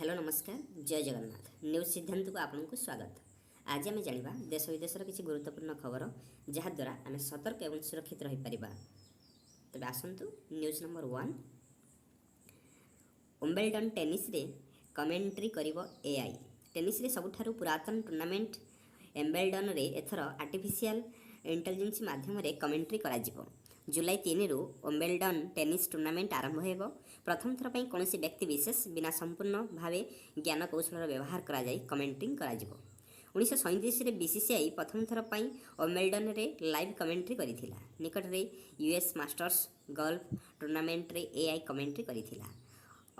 Hello, ନମସ୍କାର, ଜୟ Jagannath. News ସିଦ୍ଧାନ୍ତକୁ ଆପଣଙ୍କୁ ସ୍ୱାଗତ। ଆଜି ଆମେ ଜାଣିବା ଦେଶ ବିଦେଶର କିଛି ଗୁରୁତ୍ୱପୂର୍ଣ୍ଣ ଖବର, ଯାହାଦ୍ୱାରା ଆମେ ସତର୍କ ଏବଂ ସୁରକ୍ଷିତ ରହିପାରିବା। ତେବେ ଆସନ୍ତୁ, ନ୍ୟୁଜ୍ ନମ୍ବର 1। ୱିମ୍ବଲଡନ୍ ଟେନିସ୍ରେ କମେଣ୍ଟ୍ରି କରିବ ଏଆଇ। ଟେନିସ୍ରେ ସବୁଠାରୁ ପୁରାତନ ଟୁର୍ଣ୍ଣାମେଣ୍ଟ ୱିମ୍ବଲଡନ୍ରେ ଏଥର ଆର୍ଟିଫିସିଆଲ ଇଣ୍ଟେଲିଜେନ୍ସ ମାଧ୍ୟମରେ କମେଣ୍ଟ୍ରି କରାଯିବ। ଜୁଲାଇ 3ରୁ ୱିମ୍ବଲଡନ୍ ଟେନିସ୍ ଟୁର୍ଣ୍ଣାମେଣ୍ଟ ଆରମ୍ଭ ହେବ। ପ୍ରଥମ ଥର ପାଇଁ କୌଣସି ବ୍ୟକ୍ତି ବିଶେଷ ବିନା ସମ୍ପୂର୍ଣ୍ଣ ଭାବେ ଜ୍ଞାନକୌଶଳର ବ୍ୟବହାର କରାଯାଇ କମେଣ୍ଟ୍ରି କରାଯିବ। 1937ରେ ବିସିସିଆଇ ପ୍ରଥମ ଥର ପାଇଁ ୱିମ୍ବଲଡନ୍ରେ ଲାଇଭ୍ କମେଣ୍ଟ୍ରି କରିଥିଲା। ନିକଟରେ ୟୁଏସ୍ ମାଷ୍ଟର୍ସ ଗଲ୍ଫ ଟୁର୍ଣ୍ଣାମେଣ୍ଟରେ ଏଆଇ କମେଣ୍ଟ୍ରି କରିଥିଲା।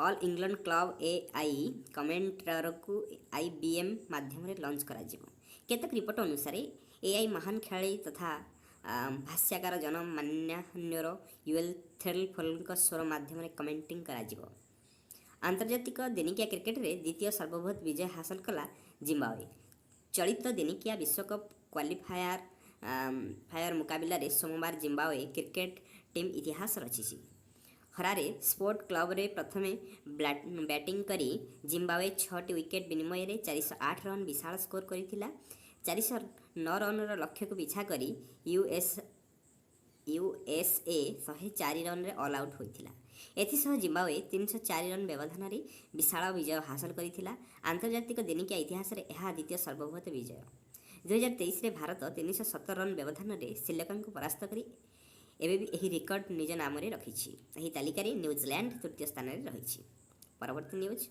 ଅଲ୍ ଇଂଲଣ୍ଡ କ୍ଲବ୍ ଏଆଇ କମେଣ୍ଟରକୁ ଆଇବିଏମ୍ ମାଧ୍ୟମରେ ଲଞ୍ଚ କରାଯିବ। କେତେକ ରିପୋର୍ଟ ଅନୁସାରେ ଏଆଇ ମହାନ ଖେଳାଳି ତଥା ଭାଷ୍ୟକାର ଜନ୍ ମ୍ୟାକନରୋ, ୟୁଏଲ୍ ଥ୍ରେଲଫୋଲ୍ଙ୍କ ସ୍ୱର ମାଧ୍ୟମରେ କମେଣ୍ଟିଂ କରାଯିବ। ଆନ୍ତର୍ଜାତିକ ଦିନିକିଆ କ୍ରିକେଟରେ ଦ୍ୱିତୀୟ ସର୍ବବୃହତ୍ ବିଜୟ ହାସଲ କଲା ଜିମ୍ବାୱେ। ଚଳିତ ଦିନିକିଆ ବିଶ୍ୱକପ୍ କ୍ୱାଲିଫାୟାର ଫାୟର ମୁକାବିଲାରେ ସୋମବାର ଜିମ୍ବାୱେ କ୍ରିକେଟ ଟିମ୍ ଇତିହାସ ରଚିଛି। ହରାରେ ସ୍ପୋର୍ଟ କ୍ଲବରେ ପ୍ରଥମେ ବ୍ୟାଟିଂ କରି ଜିମ୍ବାୱେ ଛଅଟି ୱିକେଟ୍ ବିନିମୟରେ 408 ରନ୍ ବିଶାଳ ସ୍କୋର କରିଥିଲା। 409 ରନ୍ର ଲକ୍ଷ୍ୟକୁ ପିଛା କରି ୟୁଏସ୍ଏ 104 ରନ୍ରେ ଅଲ୍ ଆଉଟ୍ ହୋଇଥିଲା। ଏଥିସହ ଜିମ୍ବାୱେ 304 ରନ୍ ବ୍ୟବଧାନରେ ବିଶାଳ ବିଜୟ ହାସଲ କରିଥିଲା। ଆନ୍ତର୍ଜାତିକ ଦିନିକିଆ ଇତିହାସରେ ଏହା ଦ୍ୱିତୀୟ ସର୍ବବୃହତ୍ ବିଜୟ। 2023ରେ ଭାରତ 317 ରନ୍ ବ୍ୟବଧାନରେ ଶ୍ରୀଲଙ୍କାକୁ ପରାସ୍ତ କରି ଏବେ ବି ଏହି ରେକର୍ଡ ନିଜ ନାମରେ ରଖିଛି। ଏହି ତାଲିକାରେ ନ୍ୟୁଜିଲ୍ୟାଣ୍ଡ ତୃତୀୟ ସ୍ଥାନରେ ରହିଛି। ପରବର୍ତ୍ତୀ ନ୍ୟୁଜ୍।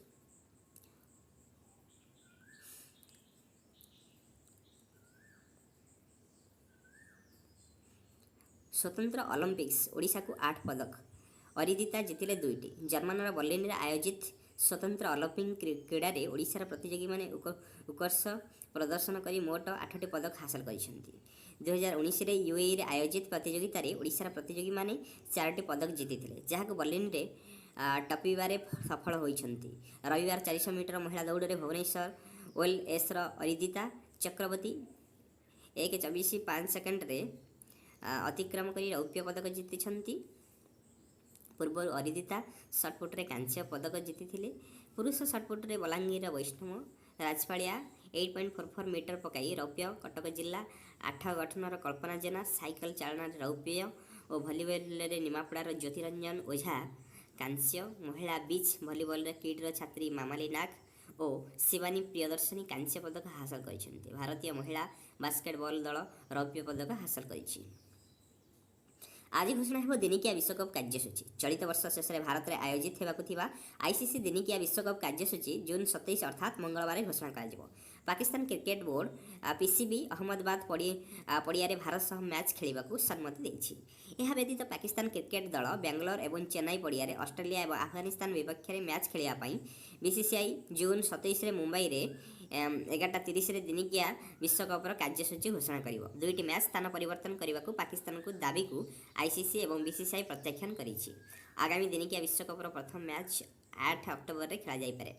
ସ୍ୱତନ୍ତ୍ର ଅଲିମ୍ପିକ୍ସ, ଓଡ଼ିଶାକୁ ଆଠ ପଦକ, ଅରିଦିତା ଜିତିଲେ ଦୁଇଟି। ଜର୍ମାନର ବର୍ଲିନରେ ଆୟୋଜିତ ସ୍ୱତନ୍ତ୍ର ଅଲିମ୍ପିକ୍ କ୍ରୀଡ଼ାରେ ଓଡ଼ିଶାର ପ୍ରତିଯୋଗୀମାନେ ଉତ୍କର୍ଷ ପ୍ରଦର୍ଶନ କରି ମୋଟ ଆଠଟି ପଦକ ହାସଲ କରିଛନ୍ତି। 2019ରେ ୟୁଏଇରେ ଆୟୋଜିତ ପ୍ରତିଯୋଗିତାରେ ଓଡ଼ିଶାର ପ୍ରତିଯୋଗୀମାନେ ଚାରୋଟି ପଦକ ଜିତିଥିଲେ, ଯାହାକୁ ବର୍ଲିନରେ ଟପିବାରେ ସଫଳ ହୋଇଛନ୍ତି। ରବିବାର 400 ମିଟର ମହିଳା ଦୌଡ଼ରେ ଭୁବନେଶ୍ୱର ଓଏଲ୍ ଏସ୍ର ଅରିଦିତା ଚକ୍ରବର୍ତ୍ତୀ 1:24.5 ସେକେଣ୍ଡରେ ଅତିକ୍ରମ କରି ରୌପ୍ୟ ପଦକ ଜିତିଛନ୍ତି। ପୂର୍ବରୁ ଅରିଦିତା ସଟ୍ପୁଟ୍ରେ କାଂସ୍ୟ ପଦକ ଜିତିଥିଲେ। ପୁରୁଷ ସଟ୍ପୁଟ୍ରେ ବଲାଙ୍ଗୀରର ବୈଷ୍ଣବ ରାଜପାଳିଆ 8.44 ମିଟର ପକାଇ ରୌପ୍ୟ, କଟକ ଜିଲ୍ଲା ଆଠ ଗଠନର କଳ୍ପନା ଜେନା ସାଇକେଲ ଚାଳନାରେ ରୌପ୍ୟ ଓ ଭଲିବଲରେ ନିମାପଡ଼ାର ଜ୍ୟୋତିରଞ୍ଜନ ଓଝା କାଂସ୍ୟ, ମହିଳା ବିଚ୍ ଭଲିବଲରେ କିଟ୍ର ଛାତ୍ରୀ ମାମାଲି ନାଗ ଓ ଶିବାନୀ ପ୍ରିୟଦର୍ଶିନୀ କାଂସ୍ୟ ପଦକ ହାସଲ କରିଛନ୍ତି। ଭାରତୀୟ ମହିଳା ବାସ୍କେଟବଲ ଦଳ ରୌପ୍ୟ ପଦକ ହାସଲ କରିଛି। ଆଜି ଘୋଷଣା ହେବ ଦିନିକିଆ ବିଶ୍ୱକପ୍ କାର୍ଯ୍ୟସୂଚୀ। ଚଳିତ ବର୍ଷ ଶେଷରେ ଭାରତରେ ଆୟୋଜିତ ହେବାକୁ ଥିବା ଆଇସିସି ଦିନିକିଆ ବିଶ୍ୱକପ୍ କାର୍ଯ୍ୟସୂଚୀ ଜୁନ୍ 27 ଅର୍ଥାତ୍ ମଙ୍ଗଳବାର ଘୋଷଣା କରାଯିବ। Pakistan cricket board PCB Ahmedabad ପଡ଼ିଆରେ ଭାରତ ସହ ମ୍ୟାଚ୍ ଖେଳିବାକୁ ସମ୍ମତି ଦେଇଛି। ଏହା ବ୍ୟତୀତ ପାକିସ୍ତାନ କ୍ରିକେଟ ଦଳ ବାଙ୍ଗାଲୋର ଏବଂ ଚେନ୍ନାଇ ପଡ଼ିଆରେ ଅଷ୍ଟ୍ରେଲିଆ ଏବଂ ଆଫଗାନିସ୍ତାନ ବିପକ୍ଷରେ ମ୍ୟାଚ୍ ଖେଳିବା ପାଇଁ ବିସିସିଆଇ ଜୁନ୍ 27ରେ ମୁମ୍ବାଇରେ 11:30ରେ ଦିନିକିଆ ବିଶ୍ୱକପ୍ର କାର୍ଯ୍ୟସୂଚୀ ଘୋଷଣା କରିବ। ଦୁଇଟି ମ୍ୟାଚ୍ ସ୍ଥାନ ପରିବର୍ତ୍ତନ କରିବାକୁ ପାକିସ୍ତାନକୁ ଦାବିକୁ ଆଇସିସି ଏବଂ ବିସିସିଆଇ ପ୍ରତ୍ୟାଖ୍ୟାନ କରିଛି। ଆଗାମୀ ଦିନିକିଆ ବିଶ୍ୱକପ୍ର ପ୍ରଥମ ମ୍ୟାଚ୍ 8 ଅକ୍ଟୋବରରେ ଖେଳାଯାଇପାରେ।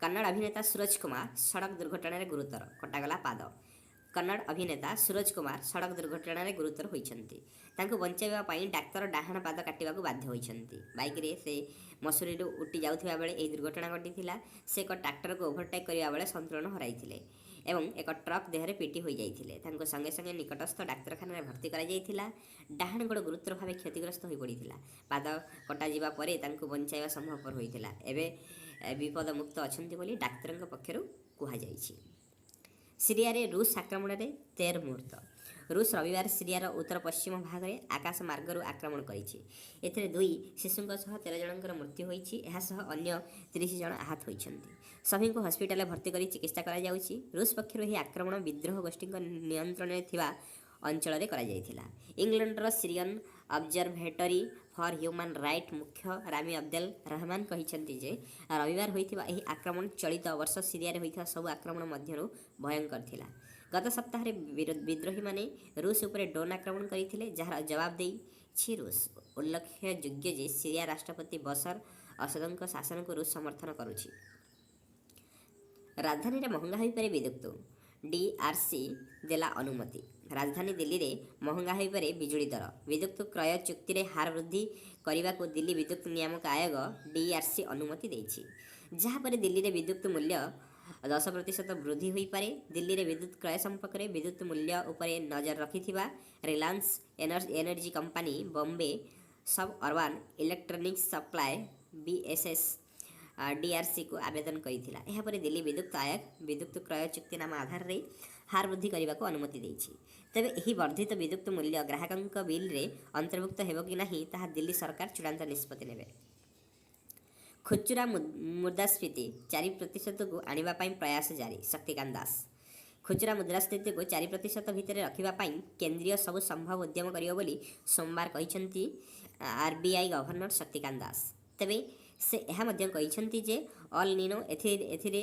କନ୍ନଡ଼ ଅଭିନେତା ସୁରଜ କୁମାର ସଡ଼କ ଦୁର୍ଘଟଣାରେ ଗୁରୁତର, କଟାଗଲା ପାଦ। କନ୍ନଡ଼ ଅଭିନେତା ସୁରଜ କୁମାର ସଡ଼କ ଦୁର୍ଘଟଣାରେ ଗୁରୁତର ହୋଇଛନ୍ତି। ତାଙ୍କୁ ବଞ୍ଚାଇବା ପାଇଁ ଡାକ୍ତର ଡାହାଣ ପାଦ କାଟିବାକୁ ବାଧ୍ୟ ହୋଇଛନ୍ତି। ବାଇକ୍ରେ ସେ ମସୁରୀରୁ ଉଟି ଯାଉଥିବା ବେଳେ ଏହି ଦୁର୍ଘଟଣା ଘଟିଥିଲା। ସେ ଏକ ଟ୍ରାକ୍ଟରକୁ ଓଭରଟେକ୍ କରିବା ବେଳେ ସନ୍ତୁଳନ ହରାଇଥିଲେ ଏବଂ ଏକ ଟ୍ରକ୍ ଦେହରେ ପିଟି ହୋଇଯାଇଥିଲେ। ତାଙ୍କୁ ସଙ୍ଗେ ସଙ୍ଗେ ନିକଟସ୍ଥ ଡାକ୍ତରଖାନାରେ ଭର୍ତ୍ତି କରାଯାଇଥିଲା। ଡାହାଣ ଗୋଡ଼ ଗୁରୁତର ଭାବେ କ୍ଷତିଗ୍ରସ୍ତ ହୋଇପଡ଼ିଥିଲା। ପାଦ କଟାଯିବା ପରେ ତାଙ୍କୁ ବଞ୍ଚାଇବା ସମ୍ଭବପର ହୋଇଥିଲା। ଏବେ ବିପଦମୁକ୍ତ ଅଛନ୍ତି ବୋଲି ଡାକ୍ତରଙ୍କ ପକ୍ଷରୁ କୁହାଯାଇଛି। ସିରିଆରେ ରୁଷ ଆକ୍ରମଣରେ 13 ମୃତ। ରୁଷ ରବିବାର ସିରିଆର ଉତ୍ତର ପଶ୍ଚିମ ଭାଗରେ ଆକାଶ ମାର୍ଗରୁ ଆକ୍ରମଣ କରିଛି। ଏଥିରେ ଦୁଇ ଶିଶୁଙ୍କ ସହ 13 ଜଣଙ୍କର ମୃତ୍ୟୁ ହୋଇଛି। ଏହା ସହ ଅନ୍ୟ 30 ଜଣ ଆହତ ହୋଇଛନ୍ତି। ସଭିଙ୍କୁ ହସ୍ପିଟାଲରେ ଭର୍ତ୍ତି କରି ଚିକିତ୍ସା କରାଯାଉଛି। ରୁଷ ପକ୍ଷରୁ ଏହି ଆକ୍ରମଣ ବିଦ୍ରୋହ ଗୋଷ୍ଠୀଙ୍କ ନିୟନ୍ତ୍ରଣରେ ଥିବା ଅଞ୍ଚଳରେ କରାଯାଇଥିଲା। ଇଂଲଣ୍ଡର ସିରିୟନ୍ ଅବଜରଭେଟରୀ ଫର୍ ହ୍ୟୁମାନ୍ ରାଇଟ୍ ମୁଖ୍ୟ ରାମି ଅବଦେଲ ରହମାନ କହିଛନ୍ତି ଯେ ରବିବାର ହୋଇଥିବା ଏହି ଆକ୍ରମଣ ଚଳିତ ବର୍ଷ ସିରିଆରେ ହୋଇଥିବା ସବୁ ଆକ୍ରମଣ ମଧ୍ୟରୁ ଭୟଙ୍କର ଥିଲା। ଗତ ସପ୍ତାହରେ ବିଦ୍ରୋହୀମାନେ ରୁଷ ଉପରେ ଡ୍ରୋନ୍ ଆକ୍ରମଣ କରିଥିଲେ, ଯାହାର ଜବାବ ଦେଇଛି ରୁଷ। ଉଲ୍ଲେଖଯୋଗ୍ୟ ଯେ ସିରିଆ ରାଷ୍ଟ୍ରପତି ବଶର ଅସଦଙ୍କ ଶାସନକୁ ରୁଷ ସମର୍ଥନ କରୁଛି। ରାଜଧାନୀରେ ମହଙ୍ଗା ହୋଇପାରେ ବିଦ୍ୟୁତ, ଡିଆର୍ସି ଦେଲା ଅନୁମତି। ରାଜଧାନୀ ଦିଲ୍ଲୀରେ ମହଙ୍ଗା ହୋଇପାରେ ବିଜୁଳି ଦର। ବିଦ୍ୟୁତ କ୍ରୟ ଚୁକ୍ତିରେ ହାର ବୃଦ୍ଧି କରିବାକୁ ଦିଲ୍ଲୀ ବିଦ୍ୟୁତ ନିୟାମକ ଆୟୋଗ ଡିଇଆର୍ସି ଅନୁମତି ଦେଇଛି। ଯାହାପରେ ଦିଲ୍ଲୀରେ ବିଦ୍ୟୁତ ମୂଲ୍ୟ 10% ବୃଦ୍ଧି ହୋଇପାରେ। ଦିଲ୍ଲୀରେ ବିଦ୍ୟୁତ କ୍ରୟ ସମ୍ପର୍କରେ ବିଦ୍ୟୁତ ମୂଲ୍ୟ ଉପରେ ନଜର ରଖିଥିବା Reliance energy company Bombay suburban electronics supply BSS ଡିଆର୍ସିକୁ ଆବେଦନ କରିଥିଲା। ଏହାପରେ ଦିଲ୍ଲୀ ବିଦ୍ୟୁତ ଆୟୋଗ ବିଦ୍ୟୁତ କ୍ରୟ ଚୁକ୍ତିନାମା ଆଧାରରେ ହାର ବୃଦ୍ଧି କରିବାକୁ ଅନୁମତି ଦେଇଛି। ତେବେ ଏହି ବର୍ଦ୍ଧିତ ବିଦ୍ୟୁତ ମୂଲ୍ୟ ଗ୍ରାହକଙ୍କ ବିଲ୍ରେ ଅନ୍ତର୍ଭୁକ୍ତ ହେବ କି ନାହିଁ, ତାହା ଦିଲ୍ଲୀ ସରକାର ଚୂଡ଼ାନ୍ତ ନିଷ୍ପତ୍ତି ନେବେ। ଖୁଚୁରା ମୁଦ୍ରାସ୍ଫୀତି 4%କୁ ଆଣିବା ପାଇଁ ପ୍ରୟାସ ଜାରି, ଶକ୍ତିକାନ୍ତ ଦାସ। ଖୁଚୁରା ମୁଦ୍ରାସ୍ଫୀତିକୁ 4% ଭିତରେ ରଖିବା ପାଇଁ କେନ୍ଦ୍ରୀୟ ସବୁ ସମ୍ଭବ ଉଦ୍ୟମ କରିବ ବୋଲି ସୋମବାର କହିଛନ୍ତି ଆର୍ବିଆଇ ଗଭର୍ଣ୍ଣର ଶକ୍ତିକାନ୍ତ ଦାସ। ତେବେ ସେ ଏହା ମଧ୍ୟ କହିଛନ୍ତି ଯେ ଅଲ୍ ନିନୋ ଏଥିରେ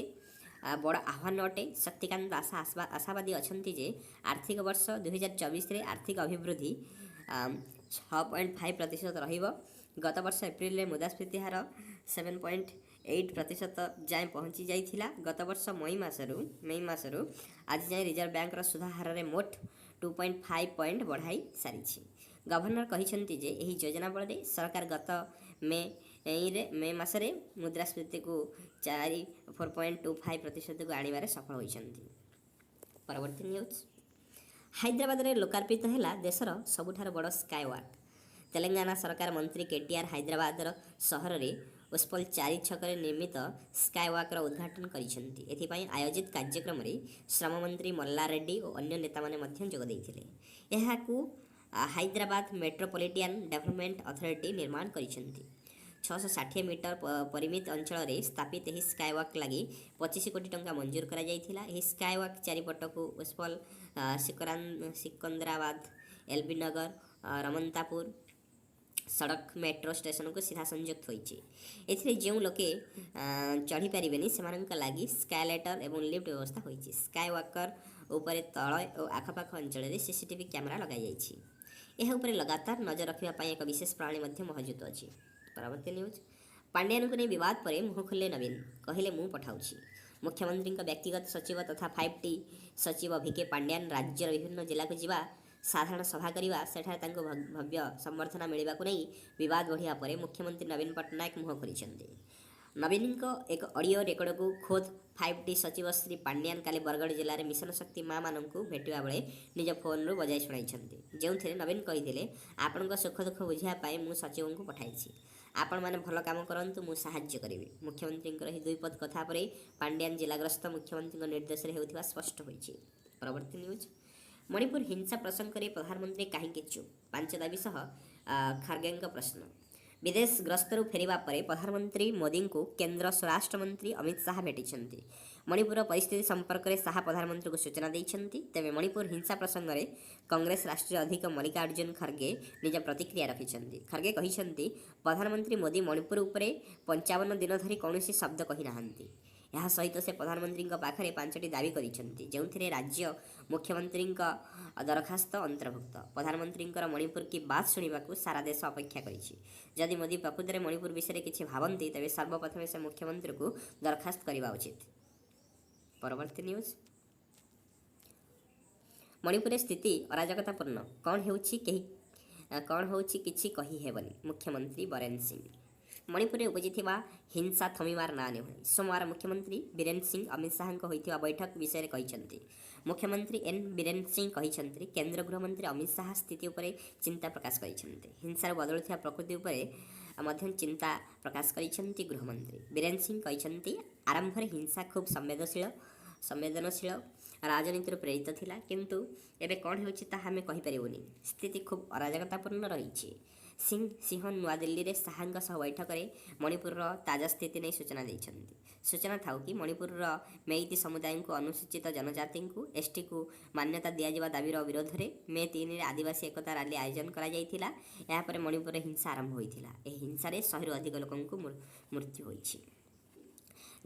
ବଡ଼ ଆହ୍ୱାନ ଅଟେ। ଶକ୍ତିକାନ୍ତ ଦାସ ଆଶାବାଦୀ ଅଛନ୍ତି ଯେ ଆର୍ଥିକ ବର୍ଷ 2024ରେ ଆର୍ଥିକ ଅଭିବୃଦ୍ଧି 6.5% ରହିବ। ଗତ ବର୍ଷ ଏପ୍ରିଲରେ ମୁଦ୍ରାସ୍ଫୀତି ହାର 7.8% ଯାଏଁ ପହଞ୍ଚି ଯାଇଥିଲା। ଗତ ବର୍ଷ ମଇ ମାସରୁ ଆଜି ଯାଏଁ ରିଜର୍ଭ ବ୍ୟାଙ୍କର ସୁଧ ହାରରେ ମୋଟ 2.5 ପଏଣ୍ଟ ବଢ଼ାଇ ସାରିଛି। ଗଭର୍ଣ୍ଣର କହିଛନ୍ତି ଯେ ଏହି ଯୋଜନା ବଳରେ ସରକାର ଗତ ମେ ମାସରେ ମୁଦ୍ରାସ୍ଫୀତିକୁ 4.25%କୁ ଆଣିବାରେ ସଫଳ ହୋଇଛନ୍ତି। ପରବର୍ତ୍ତୀ ନ୍ୟୁଜ୍। ହାଇଦ୍ରାବାଦରେ ଲୋକାର୍ପିତ ହେଲା ଦେଶର ସବୁଠାରୁ ବଡ଼ ସ୍କାଏ ୱାକ୍। ତେଲେଙ୍ଗାନା ସରକାର ମନ୍ତ୍ରୀ କେଟିଆର୍ ହାଇଦ୍ରାବାଦର ସହରରେ ଉସ୍ପଲ 4 ଛକରେ ନିର୍ମିତ ସ୍କାଏ ୱାକ୍ର ଉଦ୍ଘାଟନ କରିଛନ୍ତି। ଏଥିପାଇଁ ଆୟୋଜିତ କାର୍ଯ୍ୟକ୍ରମରେ ଶ୍ରମମନ୍ତ୍ରୀ ମଲ୍ଲା ରେଡ୍ଡି ଓ ଅନ୍ୟ ନେତାମାନେ ମଧ୍ୟ ଯୋଗ ଦେଇଥିଲେ। ଏହାକୁ ହାଇଦ୍ରାବାଦ ମେଟ୍ରୋପଲିଟିଆନ୍ ଡେଭଲପମେଣ୍ଟ ଅଥରିଟି ନିର୍ମାଣ କରିଛନ୍ତି। 660 ମିଟର ପରିମିତ ଅଞ୍ଚଳରେ ସ୍ଥାପିତ ଏହି ସ୍କାଏ ୱାକ୍ ଲାଗି 25 କୋଟି ଟଙ୍କା ମଞ୍ଜୁର କରାଯାଇଥିଲା। ଏହି ସ୍କାଏ ୱାକ୍ ଚାରିପଟକୁ ଉସ୍ପଲ, ସିକନ୍ଦରାବାଦ, ଏଲ୍ବି ନଗର, ରମନ୍ତାପୁର ସଡ଼କ ମେଟ୍ରୋ ଷ୍ଟେସନକୁ ସିଧା ସଂଯୁକ୍ତ ହୋଇଛି। ଏଥିରେ ଯେଉଁ ଲୋକେ ଚଢ଼ିପାରିବେନି, ସେମାନଙ୍କ ଲାଗି ସ୍କାଇଲେଟର ଏବଂ ଲିଫ୍ଟ ବ୍ୟବସ୍ଥା ହୋଇଛି। ସ୍କାଏ ୱାକର ଉପରେ ତଳ ଓ ଆଖପାଖ ଅଞ୍ଚଳରେ ସିସିଟିଭି କ୍ୟାମେରା ଲଗାଯାଇଛି। ଏହା ଉପରେ ଲଗାତାର ନଜର ରଖିବା ପାଇଁ ଏକ ବିଶେଷ ପ୍ରଣାଳୀ ମଧ୍ୟ ମହଜୁଦ ଅଛି। ପରବର୍ତ୍ତୀ ନ୍ୟୁଜ୍। ପାଣ୍ଡିଆନଙ୍କୁ ନେଇ ବିବାଦ ପରେ ମୁହଁ ଖୋଲିଲେ ନବୀନ, କହିଲେ, "ମୁଁ ପଠାଉଛି।" ମୁଖ୍ୟମନ୍ତ୍ରୀଙ୍କ ବ୍ୟକ୍ତିଗତ ସଚିବ ତଥା ଫାଇଭ୍ ଟି ସଚିବ ଭିକେ ପାଣ୍ଡିଆନ ରାଜ୍ୟର ବିଭିନ୍ନ ଜିଲ୍ଲାକୁ ଯିବା, ସାଧାରଣ ସଭା କରିବା, ସେଠାରେ ତାଙ୍କୁ ଭବ୍ୟ ସମ୍ବର୍ଦ୍ଧନା ମିଳିବାକୁ ନେଇ ବିବାଦ ବଢ଼ିବା ପରେ ମୁଖ୍ୟମନ୍ତ୍ରୀ ନବୀନ ପଟ୍ଟନାୟକ ମୁହଁ ଖୋଲିଛନ୍ତି। ନବୀନଙ୍କ ଏକ ଅଡ଼ିଓ ରେକର୍ଡକୁ ଖୋଦ୍ ଫାଇଭ୍ ଟି ସଚିବ ଶ୍ରୀ ପାଣ୍ଡିଆନ କାଲି ବରଗଡ଼ ଜିଲ୍ଲାରେ ମିଶନ ଶକ୍ତି ମା'ମାନଙ୍କୁ ଭେଟିବା ବେଳେ ନିଜ ଫୋନ୍ରୁ ବଜାଇ ଶୁଣାଇଛନ୍ତି, ଯେଉଁଥିରେ ନବୀନ କହିଥିଲେ, "ଆପଣଙ୍କ ସୁଖ ଦୁଃଖ ବୁଝିବା ପାଇଁ ମୁଁ ସଚିବଙ୍କୁ ପଠାଇଛି। ଆପଣମାନେ ଭଲ କାମ କରନ୍ତୁ, ମୁଁ ସାହାଯ୍ୟ କରିବି।" ମୁଖ୍ୟମନ୍ତ୍ରୀଙ୍କର ଏହି ଦୁଇ ପଦ କଥା ପରେ ପାଣ୍ଡିଆନ ଜିଲ୍ଲାଗ୍ରସ୍ତ ମୁଖ୍ୟମନ୍ତ୍ରୀଙ୍କ ନିର୍ଦ୍ଦେଶରେ ହେଉଥିବା ସ୍ପଷ୍ଟ ହୋଇଛି। ପରବର୍ତ୍ତୀ ନ୍ୟୁଜ୍। ମଣିପୁର ହିଂସା ପ୍ରସଙ୍ଗରେ ପ୍ରଧାନମନ୍ତ୍ରୀ କାହିଁକି ଚୁପ୍? ପାଞ୍ଚ ଦାବି ସହ ଖର୍ଗେଙ୍କ ପ୍ରଶ୍ନ। ବିଦେଶ ଗସ୍ତରୁ ଫେରିବା ପରେ ପ୍ରଧାନମନ୍ତ୍ରୀ ମୋଦିଙ୍କୁ କେନ୍ଦ୍ର ସ୍ୱରାଷ୍ଟ୍ରମନ୍ତ୍ରୀ ଅମିତ ଶାହା ଭେଟିଛନ୍ତି। ମଣିପୁରର ପରିସ୍ଥିତି ସମ୍ପର୍କରେ ଶାହା ପ୍ରଧାନମନ୍ତ୍ରୀଙ୍କୁ ସୂଚନା ଦେଇଛନ୍ତି। ତେବେ ମଣିପୁର ହିଂସା ପ୍ରସଙ୍ଗରେ କଂଗ୍ରେସ ରାଷ୍ଟ୍ରୀୟ ଅଧ୍ୟକ୍ଷ ମଲ୍ଲିକାର୍ଜୁନ ଖର୍ଗେ ନିଜ ପ୍ରତିକ୍ରିୟା ରଖିଛନ୍ତି। ଖର୍ଗେ କହିଛନ୍ତି, ପ୍ରଧାନମନ୍ତ୍ରୀ ମୋଦି ମଣିପୁର ଉପରେ 55 ଦିନ ଧରି କୌଣସି ଶବ୍ଦ କହିନାହାନ୍ତି। ଏହା ସହିତ ସେ ପ୍ରଧାନମନ୍ତ୍ରୀଙ୍କ ପାଖରେ ପାଞ୍ଚଟି ଦାବି କରିଛନ୍ତି, ଯେଉଁଥିରେ ରାଜ୍ୟ ମୁଖ୍ୟମନ୍ତ୍ରୀଙ୍କ ଦରଖାସ୍ତ ଅନ୍ତର୍ଭୁକ୍ତ। ପ୍ରଧାନମନ୍ତ୍ରୀଙ୍କର ମଣିପୁର କି ବାତ୍ ଶୁଣିବାକୁ ସାରା ଦେଶ ଅପେକ୍ଷା କରିଛି। ଯଦି ମୋଦି ପ୍ରକୃତରେ ମଣିପୁର ବିଷୟରେ କିଛି ଭାବନ୍ତି, ତେବେ ସର୍ବପ୍ରଥମେ ସେ ମୁଖ୍ୟମନ୍ତ୍ରୀଙ୍କୁ ଦରଖାସ୍ତ କରିବା ଉଚିତ। ପରବର୍ତ୍ତୀ ନ୍ୟୁଜ୍। ମଣିପୁରରେ ସ୍ଥିତି ଅରାଜକତାପୂର୍ଣ୍ଣ, କ'ଣ ହେଉଛି କିଛି କହିହେବନି, ମୁଖ୍ୟମନ୍ତ୍ରୀ ବୀରେନ ସିଂ। ମଣିପୁରରେ ଉପୁଜିଥିବା ହିଂସା ଥମିବାର ନାଁ ନେଉନାହିଁ। ସୋମବାର ମୁଖ୍ୟମନ୍ତ୍ରୀ ବୀରେନ ସିଂ ଅମିତ ଶାହାଙ୍କ ହୋଇଥିବା ବୈଠକ ବିଷୟରେ କହିଛନ୍ତି। ମୁଖ୍ୟମନ୍ତ୍ରୀ ଏନ୍ ବୀରେନ ସିଂ କହିଛନ୍ତି, କେନ୍ଦ୍ର ଗୃହମନ୍ତ୍ରୀ ଅମିତ ଶାହା ସ୍ଥିତି ଉପରେ ଚିନ୍ତା ପ୍ରକାଶ କରିଛନ୍ତି। ହିଂସାର ବଦଳୁଥିବା ପ୍ରକୃତି ଉପରେ ମଧ୍ୟ ଚିନ୍ତା ପ୍ରକାଶ କରିଛନ୍ତି ଗୃହମନ୍ତ୍ରୀ। ବୀରେନ ସିଂ କହିଛନ୍ତି, ଆରମ୍ଭରେ ହିଂସା ଖୁବ୍ ସମ୍ବେଦନଶୀଳ ରାଜନୀତିରୁ ପ୍ରେରିତ ଥିଲା, କିନ୍ତୁ ଏବେ କ'ଣ ହେଉଛି ତାହା ଆମେ କହିପାରିବୁନି। ସ୍ଥିତି ଖୁବ୍ ଅରାଜକତାପୂର୍ଣ୍ଣ ରହିଛି। ସିଂହ ନୂଆଦିଲ୍ଲୀରେ ଶାହାଙ୍କ ସହ ବୈଠକରେ ମଣିପୁରର ତାଜା ସ୍ଥିତି ନେଇ ସୂଚନା ଦେଇଛନ୍ତି। ସୂଚନା ଥାଉ କି, ମଣିପୁରର ମେଇତି ସମୁଦାୟଙ୍କୁ ଅନୁସୂଚିତ ଜନଜାତିଙ୍କୁ ଏସ୍ଟିକୁ ମାନ୍ୟତା ଦିଆଯିବା ଦାବିର ବିରୋଧରେ ମେ 3ରେ ଆଦିବାସୀ ଏକତା ରାଲି ଆୟୋଜନ କରାଯାଇଥିଲା। ଏହାପରେ ମଣିପୁରରେ ହିଂସା ଆରମ୍ଭ ହୋଇଥିଲା। ଏହି ହିଂସାରେ 100ରୁ ଅଧିକ ଲୋକଙ୍କୁ ମୃତ୍ୟୁ ହୋଇଛି।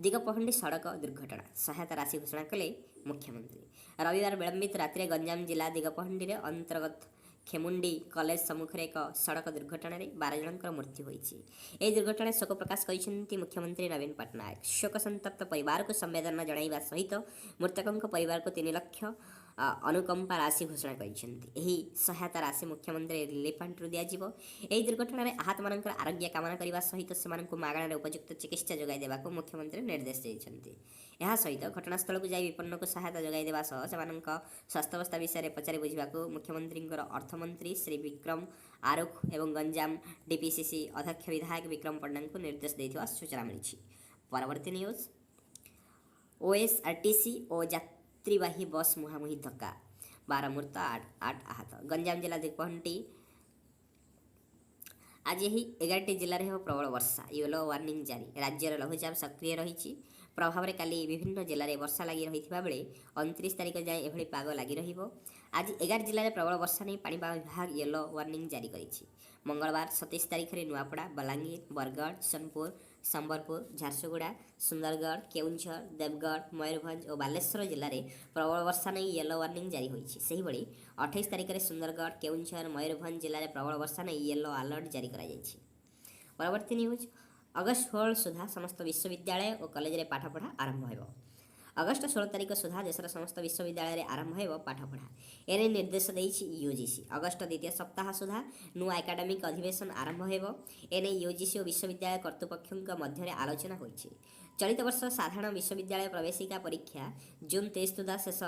ଦିଗପହଣ୍ଡି ସଡ଼କ ଦୁର୍ଘଟଣା, ସହାୟତା ରାଶି ଘୋଷଣା କଲେ ମୁଖ୍ୟମନ୍ତ୍ରୀ। ରବିବାର ବିଳମ୍ବିତ ରାତିରେ ଗଞ୍ଜାମ ଜିଲ୍ଲା ଦିଗପହଣ୍ଡିରେ ଅନ୍ତର୍ଗତ ଖେମୁଣ୍ଡି କଲେଜ ସମ୍ମୁଖରେ ଏକ ସଡ଼କ ଦୁର୍ଘଟଣାରେ 12 ଜଣଙ୍କର ମୃତ୍ୟୁ ହୋଇଛି। ଏହି ଦୁର୍ଘଟଣାରେ ଶୋକ ପ୍ରକାଶ କରିଛନ୍ତି ମୁଖ୍ୟମନ୍ତ୍ରୀ ନବୀନ ପଟ୍ଟନାୟକ। ଶୋକ ସନ୍ତପ୍ତ ପରିବାରକୁ ସମ୍ବେଦନା ଜଣାଇବା ସହିତ ମୃତକଙ୍କ ପରିବାରକୁ 3 ଲକ୍ଷ ଅନୁକମ୍ପା ରାଶି ଘୋଷଣା କରିଛନ୍ତି। ଏହି ସହାୟତା ରାଶି ମୁଖ୍ୟମନ୍ତ୍ରୀ ରିଲିଫ୍ ପାଣ୍ଠିରୁ ଦିଆଯିବ। ଏହି ଦୁର୍ଘଟଣାରେ ଆହତମାନଙ୍କର ଆରୋଗ୍ୟ କାମନା କରିବା ସହିତ ସେମାନଙ୍କୁ ମାଗଣାରେ ଉପଯୁକ୍ତ ଚିକିତ୍ସା ଯୋଗାଇ ଦେବାକୁ ମୁଖ୍ୟମନ୍ତ୍ରୀ ନିର୍ଦ୍ଦେଶ ଦେଇଛନ୍ତି। ଏହା ସହିତ ଘଟଣାସ୍ଥଳକୁ ଯାଇ ବିପନ୍ନକୁ ସହାୟତା ଯୋଗାଇ ଦେବା ସହ ସେମାନଙ୍କ ସ୍ୱାସ୍ଥ୍ୟାବସ୍ଥା ବିଷୟରେ ପଚାରି ବୁଝିବାକୁ ମୁଖ୍ୟମନ୍ତ୍ରୀଙ୍କର ଅର୍ଥମନ୍ତ୍ରୀ ଶ୍ରୀ ବିକ୍ରମ ଆରୁଖ ଏବଂ ଗଞ୍ଜାମ ଡିପିସିସି ଅଧ୍ୟକ୍ଷ ବିଧାୟକ ବିକ୍ରମ ପଣ୍ଡାଙ୍କୁ ନିର୍ଦ୍ଦେଶ ଦେଇଥିବା ସୂଚନା ମିଳିଛି। ପରବର୍ତ୍ତୀ ନ୍ୟୁଜ୍, ଓଏସ୍ଆର୍ଟିସି ଓ ଯାତ୍ରୀବାହୀ ବସ୍ ମୁହାଁମୁହିଁ ଧକ୍କା, 12 ମୃତ, 8 ଆହତ। ଗଞ୍ଜାମ ଜିଲ୍ଲା ଦିଗପହଣ୍ଡି। ଆଜି ଏହି 11ଟି ଜିଲ୍ଲାରେ ହେବ ପ୍ରବଳ ବର୍ଷା, ୟେଲୋ ୱାର୍ଣ୍ଣିଂ ଜାରି। ରାଜ୍ୟରେ ଲଘୁଚାପ ସକ୍ରିୟ ରହିଛି। ପ୍ରଭାବରେ କାଲି ବିଭିନ୍ନ ଜିଲ୍ଲାରେ ବର୍ଷା ଲାଗି ରହିଥିବା ବେଳେ 29 ତାରିଖ ଯାଏଁ ଏଭଳି ପାଗ ଲାଗି ରହିବ। ଆଜି 11 ଜିଲ୍ଲାରେ ପ୍ରବଳ ବର୍ଷା ନେଇ ପାଣିପାଗ ବିଭାଗ ୟେଲୋ ୱାର୍ଣ୍ଣିଂ ଜାରି କରିଛି। ମଙ୍ଗଳବାର 27 ତାରିଖରେ ନୂଆପଡ଼ା, ବଲାଙ୍ଗୀର, ବରଗଡ଼, ସୋନପୁର, ସମ୍ବଲପୁର, ଝାରସୁଗୁଡ଼ା, ସୁନ୍ଦରଗଡ଼, କେଉଁଝର, ଦେବଗଡ଼, ମୟୂରଭଞ୍ଜ ଓ ବାଲେଶ୍ୱର ଜିଲ୍ଲାରେ ପ୍ରବଳ ବର୍ଷା ନେଇ ୟେଲୋ ୱାର୍ଣ୍ଣିଂ ଜାରି ହୋଇଛି। ସେହିଭଳି 28 ତାରିଖରେ ସୁନ୍ଦରଗଡ଼, କେଉଁଝର, ମୟୂରଭଞ୍ଜ ଜିଲ୍ଲାରେ ପ୍ରବଳ ବର୍ଷା ନେଇ ୟେଲୋ ଆଲର୍ଟ ଜାରି କରାଯାଇଛି। ପରବର୍ତ୍ତୀ ନ୍ୟୁଜ୍, ଅଗଷ୍ଟ 16 ସୁଦ୍ଧା ସମସ୍ତ ବିଶ୍ୱବିଦ୍ୟାଳୟ ଓ କଲେଜରେ ପାଠପଢ଼ା ଆରମ୍ଭ ହେବ। ଅଗଷ୍ଟ 16 ତାରିଖ ସୁଦ୍ଧା ଦେଶର ସମସ୍ତ ବିଶ୍ୱବିଦ୍ୟାଳୟରେ ଆରମ୍ଭ ହେବ ପାଠପଢ଼ା। ଏନେଇ ନିର୍ଦ୍ଦେଶ ଦେଇଛି ୟୁଜିସି। ଅଗଷ୍ଟ ଦ୍ୱିତୀୟ ସପ୍ତାହ ସୁଦ୍ଧା ନୂଆ ଏକାଡେମିକ୍ ଅଧିବେଶନ ଆରମ୍ଭ ହେବ। ଏନେଇ ୟୁଜିସି ଓ ବିଶ୍ୱବିଦ୍ୟାଳୟ କର୍ତ୍ତୃପକ୍ଷଙ୍କ ମଧ୍ୟରେ ଆଲୋଚନା ହୋଇଛି। ଚଳିତ ବର୍ଷ ସାଧାରଣ ବିଶ୍ୱବିଦ୍ୟାଳୟ ପ୍ରବେଶିକା ପରୀକ୍ଷା ଜୁନ୍ 23 ସୁଦ୍ଧା ଶେଷ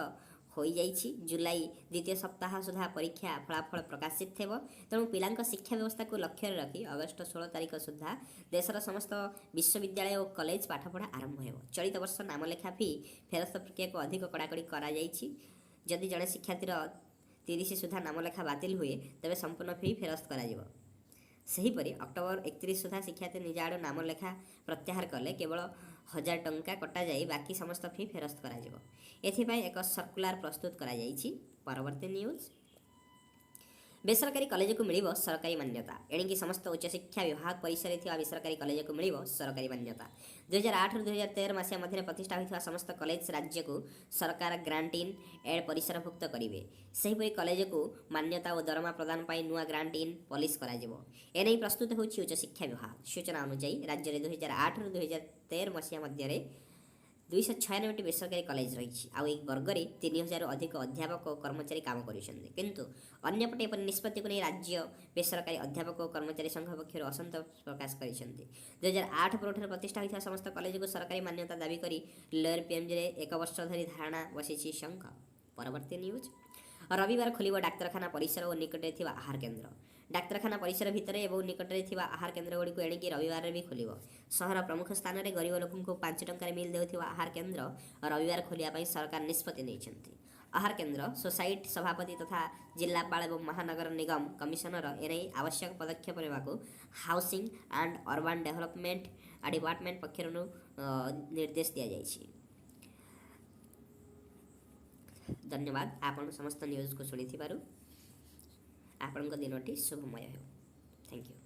ହୋଇଯାଇଛି। ଜୁଲାଇ ଦ୍ୱିତୀୟ ସପ୍ତାହ ସୁଦ୍ଧା ପରୀକ୍ଷା ଫଳାଫଳ ପ୍ରକାଶିତ ହେବ। ତେଣୁ ପିଲାଙ୍କ ଶିକ୍ଷା ବ୍ୟବସ୍ଥାକୁ ଲକ୍ଷ୍ୟରେ ରଖି ଅଗଷ୍ଟ 16 ତାରିଖ ସୁଦ୍ଧା ଦେଶର ସମସ୍ତ ବିଶ୍ୱବିଦ୍ୟାଳୟ ଓ କଲେଜ ପାଠପଢ଼ା ଆରମ୍ଭ ହେବ। ଚଳିତ ବର୍ଷ ନାମଲେଖା ଫି ଫେରସ୍ତ ପ୍ରକ୍ରିୟାକୁ ଅଧିକ କଡ଼ାକଡ଼ି କରାଯାଇଛି। ଯଦି ଜଣେ ଶିକ୍ଷାର୍ଥୀର 30 ସୁଦ୍ଧା ନାମଲେଖା ବାତିଲ ହୁଏ, ତେବେ ସମ୍ପୂର୍ଣ୍ଣ ଫି ଫେରସ୍ତ କରାଯିବ। ସେହିପରି ଅକ୍ଟୋବର 31 ସୁଦ୍ଧା ଶିକ୍ଷାର୍ଥୀ ନିଜ ଆଡ଼ୁ ନାମଲେଖା ପ୍ରତ୍ୟାହାର କଲେ କେବଳ 1000 ଟଙ୍କା କଟାଯାଇ ବାକି ସମସ୍ତ ଫି ଫେରସ୍ତ କରାଯିବ। ଏଥିପାଇଁ ଏକ ସର୍କୁଲାର ପ୍ରସ୍ତୁତ କରାଯାଇଛି। ପରବର୍ତ୍ତୀ ନ୍ୟୁଜ୍, ବେସରକାରୀ କଲେଜକୁ ମିଳିବ ସରକାରୀ ମାନ୍ୟତା। ଏଣିକି ସମସ୍ତ ଉଚ୍ଚଶିକ୍ଷା ବିଭାଗ ପରିସରରେ ଥିବା ବେସରକାରୀ କଲେଜକୁ ମିଳିବ ସରକାରୀ ମାନ୍ୟତା। 2008ରୁ 2013 ମସିହା ମଧ୍ୟରେ ପ୍ରତିଷ୍ଠା ହୋଇଥିବା ସମସ୍ତ କଲେଜ ରାଜ୍ୟକୁ ସରକାର ଗ୍ରାଣ୍ଟ ଇନ୍ ଏଡ୍ ପରିସରଭୁକ୍ତ କରିବେ। ସେହିପରି କଲେଜକୁ ମାନ୍ୟତା ଓ ଦରମା ପ୍ରଦାନ ପାଇଁ ନୂଆ ଗ୍ରାଣ୍ଟ ଇନ୍ ପଲିସି କରାଯିବ। ଏନେଇ ପ୍ରସ୍ତୁତ ହେଉଛି ଉଚ୍ଚଶିକ୍ଷା ବିଭାଗ। ସୂଚନା ଅନୁଯାୟୀ, ରାଜ୍ୟରେ 2008ରୁ 2013 ମସିହା ମଧ୍ୟରେ 296ଟି ବେସରକାରୀ କଲେଜ ରହିଛି। ଆଉ ଏହି ବର୍ଗରେ 3000ରୁ ଅଧିକ ଅଧ୍ୟାପକ ଓ କର୍ମଚାରୀ କାମ କରୁଛନ୍ତି। କିନ୍ତୁ ଅନ୍ୟପଟେ ଏପରି ନିଷ୍ପତ୍ତିକୁ ନେଇ ରାଜ୍ୟ ବେସରକାରୀ ଅଧ୍ୟାପକ ଓ କର୍ମଚାରୀ ସଂଘ ପକ୍ଷରୁ ଅସନ୍ତୋଷ ପ୍ରକାଶ କରିଛନ୍ତି। 2008 ପରଠାରୁ ପ୍ରତିଷ୍ଠା ହୋଇଥିବା ସମସ୍ତ କଲେଜକୁ ସରକାରୀ ମାନ୍ୟତା ଦାବି କରି ଲୋୟର ପିଏମ୍ଜିରେ ଏକ ବର୍ଷ ଧରି ଧାରଣା ବସିଛି ସଂଘ। ପରବର୍ତ୍ତୀ ନ୍ୟୁଜ୍, ରବିବାର ଖୋଲିବ ଡାକ୍ତରଖାନା ପରିସର ଓ ନିକଟରେ ଥିବା ଆହାର କେନ୍ଦ୍ର। ଡାକ୍ତରଖାନା ପରିସର ଭିତରେ ଏବଂ ନିକଟରେ ଥିବା ଆହାର କେନ୍ଦ୍ରଗୁଡ଼ିକୁ ଏଣିକି ରବିବାରରେ ବି ଖୋଲିବ। ସହର ପ୍ରମୁଖ ସ୍ଥାନରେ ଗରିବ ଲୋକଙ୍କୁ 5 ଟଙ୍କାରେ ମିଲ୍ ଦେଉଥିବା ଆହାର କେନ୍ଦ୍ର ରବିବାର ଖୋଲିବା ପାଇଁ ସରକାର ନିଷ୍ପତ୍ତି ନେଇଛନ୍ତି। ଆହାର କେନ୍ଦ୍ର ସୋସାଇଟି ସଭାପତି ତଥା ଜିଲ୍ଲାପାଳ ଏବଂ ମହାନଗର ନିଗମ କମିଶନର ଏନେଇ ଆବଶ୍ୟକ ପଦକ୍ଷେପ ନେବାକୁ housing and urban development department ପକ୍ଷରୁ ନିର୍ଦ୍ଦେଶ ଦିଆଯାଇଛି। ଧନ୍ୟବାଦ ଆପଣ ସମସ୍ତ ନ୍ୟୁଜ୍କୁ ଶୁଣିଥିବାରୁ। ଆପଣଙ୍କ ଦିନଟି ଶୁଭମୟ ହେଉ। Thank you.